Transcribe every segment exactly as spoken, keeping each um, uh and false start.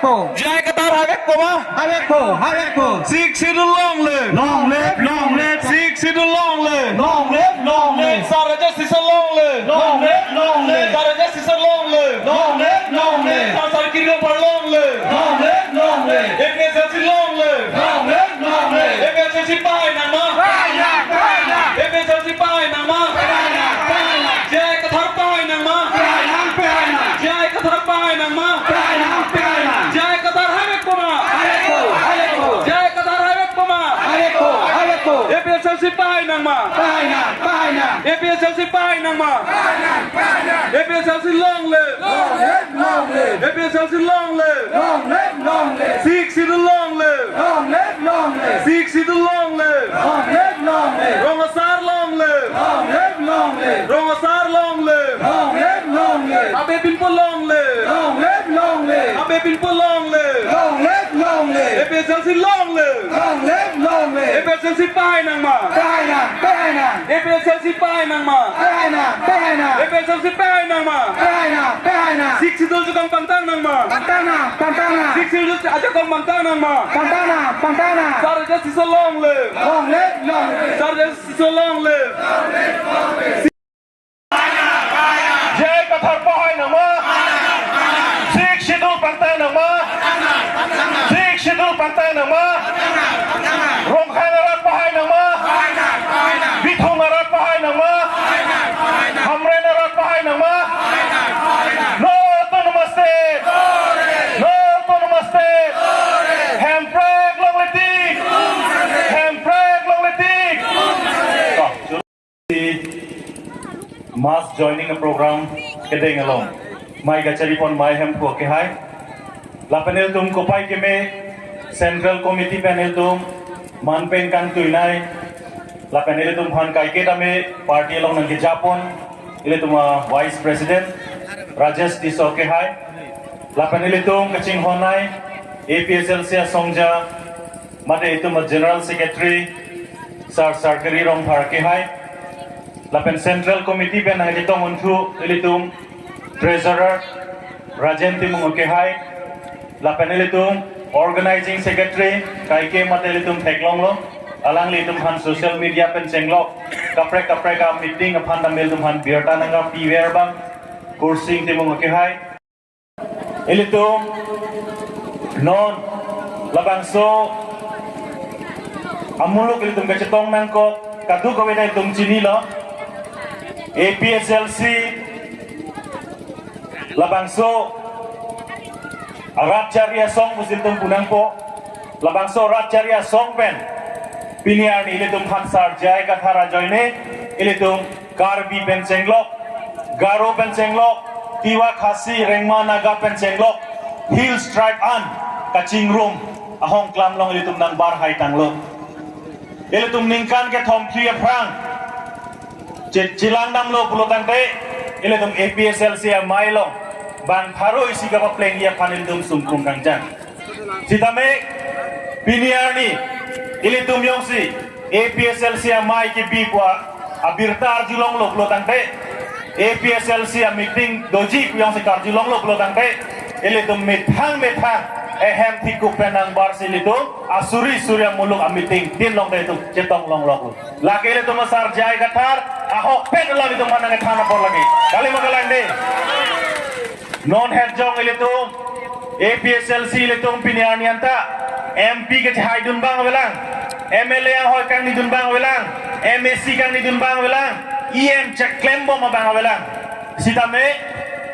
J I Kathar havekpo ma? Havekpo, havekpo. Sixth Schedule long live. Long live, long live. Sixth Schedule long live. Long live, long live. Sir Rajesh Tisso long live. Long live, long live. Sir Rajesh Tisso long live. Long live, long live. Sir, Sir Kiri Ropar long live. Long live, long live. A P H L C long live. Long live, long live. A P H L C pahai nang ma? Pahai nang, pahai nang. A P H L C pahai nang ma? Pahai nang, pahai nang. J I Kathar pahai nang ma? Pahai nang, pahai nang. J I Kathar pahai nang ma? Pahai nang, pahai nang. J I Kathar havekpo ma? Havekpo, havekpo. J I Kathar havekpo ma? Havekpo, havekpo. A P H L C pahai nang ma? Pahai nang, pahai nang. A P H L C pahai nang ma? Pahai nang, pahai nang. A P H L C long live. Long live, long live. A P H L C long live. Long live, long live. Sixth Schedule long live. Long live, long live. Sixth Schedule long live. Long live, long live. Rong asar long live. Long live, long live. Rong asar long live. Long live, long live. Abe Pinpo long live. Long live, long live. Abe Pinpo long live. Long live, long live. A P H L C long live. Long live, long live. A P H L C pahai nang ma? Pahai nang, pahai nang. A P H L C pahai nang ma? Pahai nang, pahai nang. A P H L C pahai nang ma? Pahai nang, pahai nang. Sixth Schedule ajakong pangtang nang ma? Pangtang nang, pangtang nang. Sixth Schedule ajakong pangtang nang ma? Pangtang nang, pangtang nang. Sir Rajesh Tisso long live. Long live, long live. Sir Rajesh Tisso long live. J I Kathar pahai nang ma? Sixth Schedule pangtang nang ma? Sixth Schedule pangtang nang ma? Rongkhang arat pahai nang ma? Bithung arat pahai nang ma? Hamren arat pahai nang ma? No autonomous state! No autonomous state! Hemprek longle tik! Hemprek longle tik! Mass joining program kedeng along mai kachari pon mai hemphu akehai. Lapen ilitum kopai keme Central Committee pen ilitum man pen kangtuinai. Lapen ilitum aphan kaiketa me party along nangkejapon ilitum a Vice President Rajesh Tisso akehai. Lapen ilitum kachinghonnei A P H L C asongja mate itum a General Secretary Sir Sarkari Rongphar akehai. Lapen Central Committee pen nangchetong unthu ilitum Treasurer Rajen Timung akehai. Lapen ilitum Organizing Secretary kaike mate ilitum theklonglo. Alangli itum aphan social media pen chenglok kaprek kaprek a meeting aphan dam ilitum aphan birta nangkapiver abang Kursing Timung akehai. Ilitum non labangso amuluk ilitum kachetong nangkok kadokave ta ilitum chinilo. A P H L C labangso arat chari asong pusi ilitum punangpo. Labangso arat chari asong pen pini arni ilitum aphan Sir J I Kathar ajoine ilitum Karbi pen chenglok, Garo pen chenglok, Tiwa, Khasi, Rengma, Naga pen chenglok, Hills Tribe an kachingrum ahongklam along ilitum nangbarhai tanglo. Ilitum ningkan kethom phli aphrang che-, chelang damlo pulo tangte, ilitum A P H L C amei along bang pharo isi kapaplengji aphan ilitum sungkung kangjang. Sitame pini arni ilitum jongsi A P H L C amei kebi pu abirta arjulonglo pulo tangte, A P H L C ameeting doji pu jongsi karjulonglo pulo tangte, ilitum methang methang ehem thikup pen nangbarsi ilitum asuri suri amuluk ameeting tin along ta itum chetong longloklo. Lake ilitum a Sir J I Kathar ahokpet alam itum aphan nangkethan apor lake. Kali ma kalang dei. Non het jong ilitum A P H L C ilitum pini arni anta M P kechahaidun abang avelang, M L A ahoi kangnidun abang avelang, M A C kangnidun abang avelang, E M cheklembom abang avelang. Sitame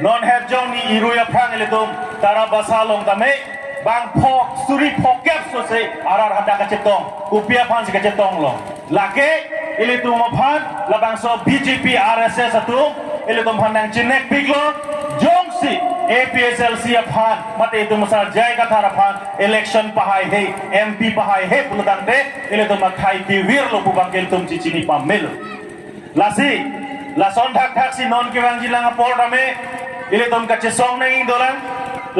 non het jong ni irui aphrang ilitum Tarabasa along tame bang pho suri phokep sose arat hadak kachetong, kopi aphansi kachetonglo. Lake ilitum aphan labangso B J P R S S atum ilitum aphan nangchinekpiklo, jongsi A P H L C aphan mate itum Sir J I Kathar aphan election pahaihe, M P pahaihe pulo tangte ilitum akhai kevirlo pu abang ke ilitum chichini pamelo. Lasi lason thakthak si non kevangjilang apor tame ilitum kachesong nangji dolang,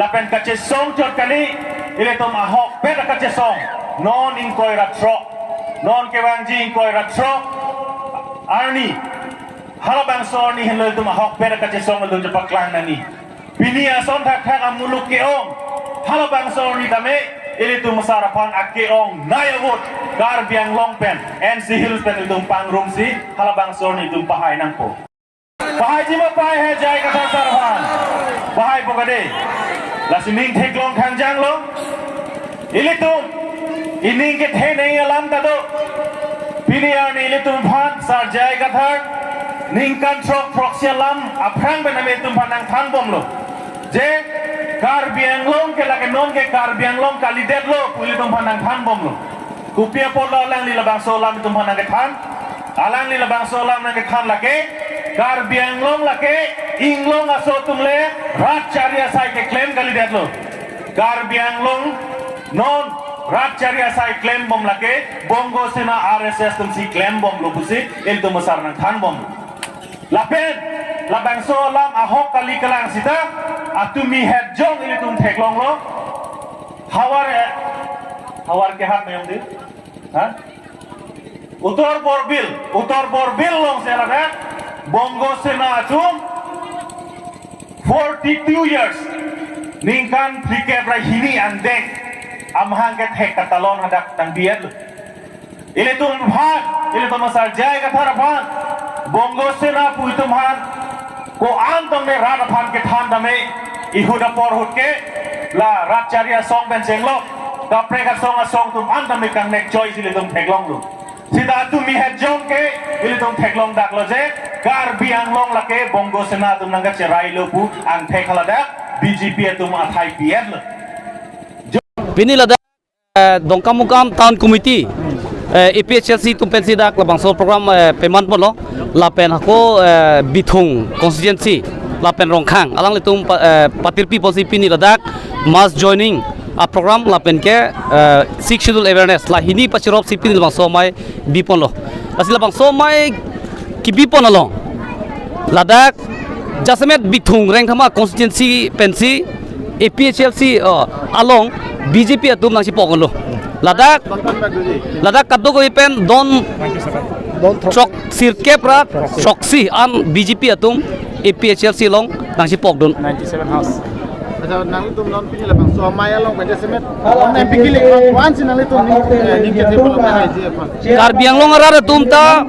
lapen kachesong chot kali, ilitum ahokpet kachesong. Non ingkoi ra throk, non kevangji ingkoi ra throk arni, halabangso arni henlo ilitum ahokpet kachesong ilitum chepaklang nangji. Pini ason thakthak amuluk ke-ong, Halabangso arni tame ilitum asar aphan ake-ongnei avote Karbi Anglong pen N C Hills pen ilitum pangrumsi halabangso arni ilitum pahai nangpo. Pahai jima pahai he J I Kathar sar aphan. Pahaipo kade. Lasi ning theklong khangjanglo. Ilitum ining kethenei alam ta do. Pini arni ilitum aphan sar J I Kathar ningkan throk throksi alam aphrang pen ilitum aphan nangthanbomlo. Je Karbi Anglong ke lake non ke Karbi Anglong kalidetlo pu ilitum aphan nangthanbomlo. Kopi apotlo alangli labangso alam ilitum aphan nangkethan? Alangli labangso alam nangkethan lake Karbi Anglong lake inglong aso atum le rat chari asai keklem kalidetlo. Karbi Anglong non rat chari asai klembom lake Bongo Sena R S S atumsi klembomlo pusi ilitum asar nangthanbom. Lapen labangso alam ahok kali kalang sita atumi het jong ilitum theklonglo. Hawar, eh, hawar ke hat mayong di? Ha? Uttar Borbil, Uttar Borbil alongsi ladak Bongo Sena atum forty-two years, ningkan phlikep ra hini angdeng amahang kethek katalon hadak nangbi-etlo. Ilitum aphan, ilitum asar J I Kathar aphan, Bongo Sena pu itum aphan ko-an tong ne rat aphan kethan tame, ihut apor ahut ke la rat chari asong pen chenglok, kaprek asong asong atum an tame kangnek choi si ilitum theklonglo. Sita atumi het jong ke ilitum theklongdaklo je Karbi Anglong lake Bongo Sena atum nangkacherailo pu angthek haladak B J P atum athai pi-etlo. Pini ladak, eh, Dongkamukam Town Committee, eh, A P H L C atum pensi dak labangso program, eh, pemanponlo, lapen hako, eh, Bithung constituency, lapen Rongkhang, alanglitum pa-, eh, patirpi ponsi pini ladak mass joining a-program lapen ke, eh, Sixth Schedule awareness la hini pachiropsi pini labangso amei biponlo. Lasi labangso amei kibipon along ladak jasemet Bithung Rengthama constituency pensi A P H L C, oh, along B J P atum nangchipokdunlo. Ladak, ladak kadokave pen don, don throk, throk sirkep ra throksi an B J P atum A P H L C along nangchipokdun. Ninety-seven house. Acha, nangtum non pini labangso amei along pen jasemet non M P kili ko-ansi nanglitum ning, eh, ning kethe pulo pen hai ji aphan. Karbi Anglong arat atum ta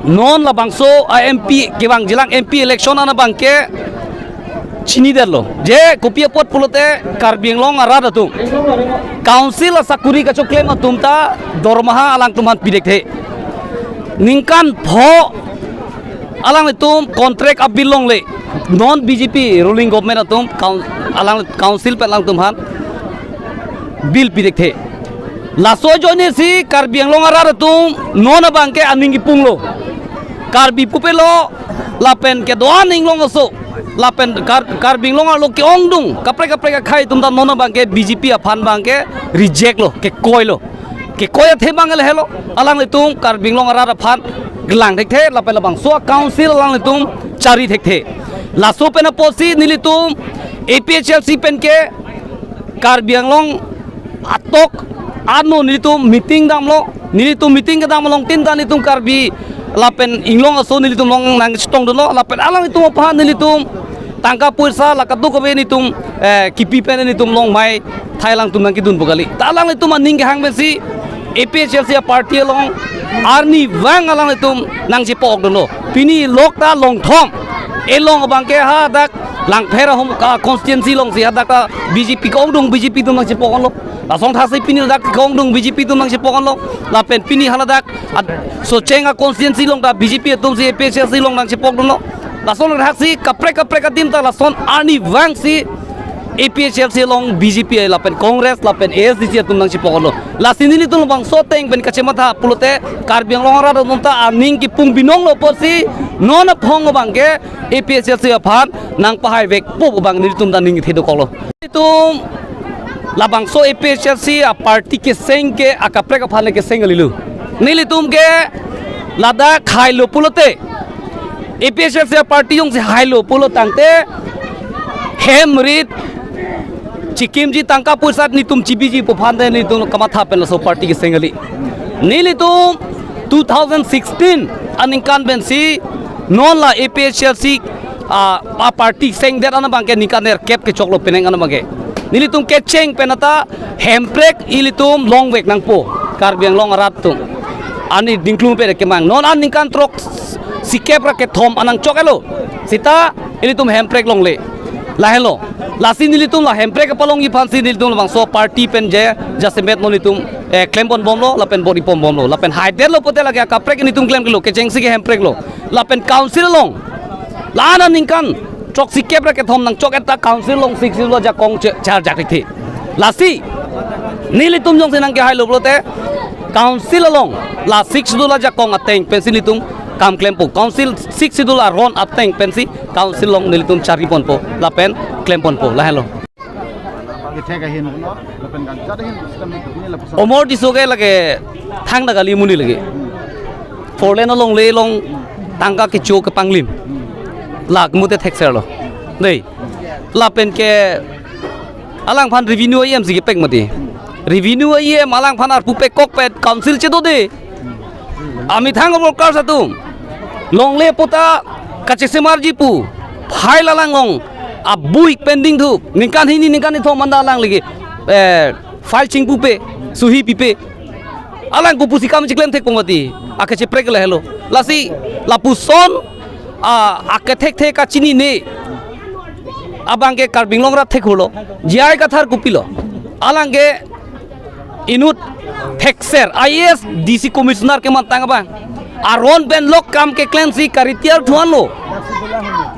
non labangso a-M P kevangjilang M P election an abangke chinidetlo. Je kopi apot pulote Karbi Anglong arat atum council asakuri kachoklem atum ta dormaha alangtum aphan pidekthe. Ningkan pho alanglitum contract a-bill longle, non B J P ruling government atum coun-, alang council pen alangtum aphan bill pidekthe. Laso ajoinesi Karbi Anglong arat atum non abangke aning kipunglo. Karbi pupelo lapen kedo-an inglong aso lapen Kar-, Karbi Anglong arlo ke-ongdung kaprek kaprek akhei atum ta non abangke B J P aphan abangke rejectlo, kekoilo. Kekoi athe abang lahelo, alanglitum Karbi Anglong arat aphan kelang thekthe, lapen labangso a-council alanglitum chari thekthe. Laso pen apotsi nelitum A P H L C pen ke Karbi Anglong atok ano nelitum meeting damlo, nelitum meeting kedam along tin ta nelitum Karbi lapen inglong aso nelitum along nangchetongdunlo, lapen alanglitum aphan nelitum tangka poisa la kadokave nelitum, eh, kipi pen nelitum along mei thai alangtum nangkedunpo kali. Ta alanglitum aning kehang pensi A P H L C a-party along arnivang alanglitum nangchipokdunlo. Pini lok ta longthom. Elong abangke hadak Langpher ahum ka constituency alongsi hadak ta B J P ke-ongdung B J P atum nangchipokdunlo. Lason thasi pini ladak ke-ongdung B J P atum nangchipokdunlo. Lapen pini haladak at Socheng a-constituency along ta B J P atumsi A P H L C along nangchipokdunlo. Lason thaksi kaprek kaprek adim ta lason arnivangsi A P H L C along B J P lapen Congress lapen A S D C atum nangchipokdunlo. Lasi nelitum labangso ateng pen kachematha pulote Karbi Anglong arat atum ta aning kipung binonglo apotsi non aphong abangke A P H L C aphan nangpahai vekpo abang nelitum ta ning thedokoklo. Nelitum labangso A P H L C a-party keseng ke akaprek aphan le keseng kalilo. Nelitum ke ladak hailo pulote A P H L C a-party jongsi hailo pulo tangte hem rit chikimji tangka poisa nelitum chibiji pu aphan te nelitum kamatha pen laso party keseng kali. Nelitum two thousand sixteen aningkan pensi non la A P H L C a, a-party sengdet an abangke ningkan nerkep kechoklo penang an abangke. Nelitum kecheng pen ata Hemprek ilitum longvek nangpo, Karbi Anglong arat atum. Ani dingklum pe kemang. Non aningkan throksikep ra kethom anang chok-etlo. Seta ilitum Hemprek longle. Lahelo. Lasi nelitum la Hemprek kapalongji aphansi nelitum labangso party pen je jasemet non nelitum, eh, klempon bomlo, lapen bor-ipon bomlo, lapen haidetlo pote lake akaprek nelitum klemlo, kechengsi ke Hemprek lo. Lapen council along. La-an aningkan throksikep ra kethom nang chok-et ta council along Sixth Schedule ajakong che-, charjak thekthe. Lasi nelitum jongsi nangkehailo pulote council along la Sixth Schedule ajakong ateng pensi nelitum kam klempo. Council Sixth Schedule aron ateng pensi council along nelitum charliponpo lapen klemponpo, lahelo. Kethek ahin no, lapen kangjat ahin, sistem ni kepini lapuson. Omor Tisso ke lake thangta kali amonit lake. Four lane alongle along tangka kecho kepanglim. Lake mute thekserlo. Dei. Lapen ke alangphan revenue E M si kepek mati. Revenue E M alangphan arpu pekok pet council chedo de. Amethang workers atum longle puta kachesemarji pu file alang along abui pending thu ningkan hini ningkan kethom anta alangli ke, eh, file chingpupe, suhi pipe. Alang kopusi kam chiklem thekpo mati, akecheprek lahelo. Lasi lapuson, ah, akethekthe kachinine abang ke Karbi Anglong arat thekhurlo. J I Kathar kopilo? Alang ke inut thekser, I A S, D C commissioner kemantang abang. Aron pen lok kam keklemsi karitiar thuanlo.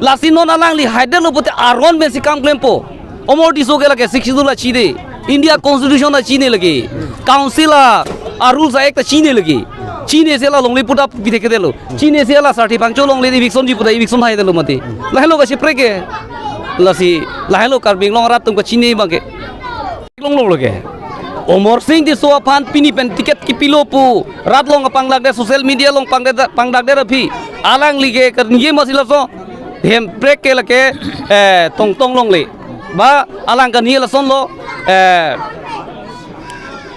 Lasi non alangli haidetlo pote aron pensi kam klempo. Omor Tisso ke lake Sixth Schedule ta chini, India Constitution ta chini lake, council a, a rules a act ta chini lake. Chinisi la longle puta pi thekthelo. Chinisi la Sarthe Phangcho longle eviction ji puta eviction haidetlo mati. Lahelo kacheprek ke. Lasi lahelo Karbi Anglong arat atum kachini abang ke. Longlonglo ke. Omor Sing Tisso aphan pini pen ticket kipilo pu rat along pangdakde, social media along pangdakde, pangdakde aphi. Alangli ke karniye masi laso. Hemprek ke lake, eh, tongtong longle. Ba alang kani lasonlo, eh,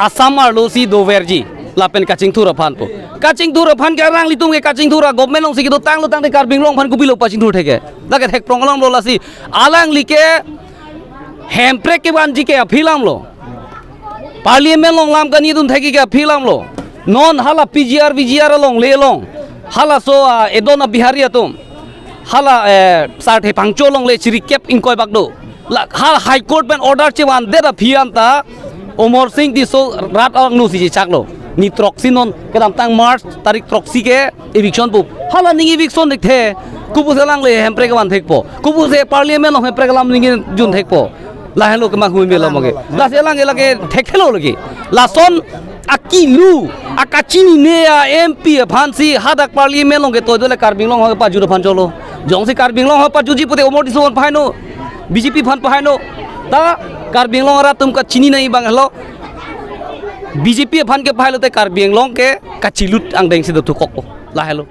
Assam arlo si doverji lapen kachingthur aphan po. Kachingthur aphan ke alanglitum ke kachingthur a government alongsi kedotanglo tangte Karbi Anglong aphan kopilo pachingthur thek ke. Lake thekprong alonglo lasi alangli ke Hemprek kevanji ke aphi alamlo. Parliament along lam kani atum thekji ke aphi alamlo. Non hala P G R, V G R alongle along. Halaso, ah, Edon a Bihari atum. Hala, eh, Sarthe Phangcho longle chirikep ingkoi bak do. La, ha High Court pen order chevandet aphi anta Omor Sing Tisso rat angno si chechaklo. Ni throksi non kedamtang March tarik throksi ke eviction pu. Hala ning eviction thekthe. Kopusi alangle Hemprek kevan thekpo? Kopusi Parliament along Hemprek alam ning jun thekpo? Lahelo kemang hui melo moge. Lasi alang ke lake thekthelo lake. Lason akilu, akachinine a M P aphansi hadak Parliament along ke toidole Karbi Anglong aphan pajut aphan cholo. Jongsi Karbi Anglong aphan pajutji pute Omor Tisso aphan pahaino, B J P aphan pahaino. Ta Karbi Anglong arat atum kachini nai abang helo. B J P aphan ke pahailote Karbi Anglong ke kachilut angdeng si dothukok. Lahelo.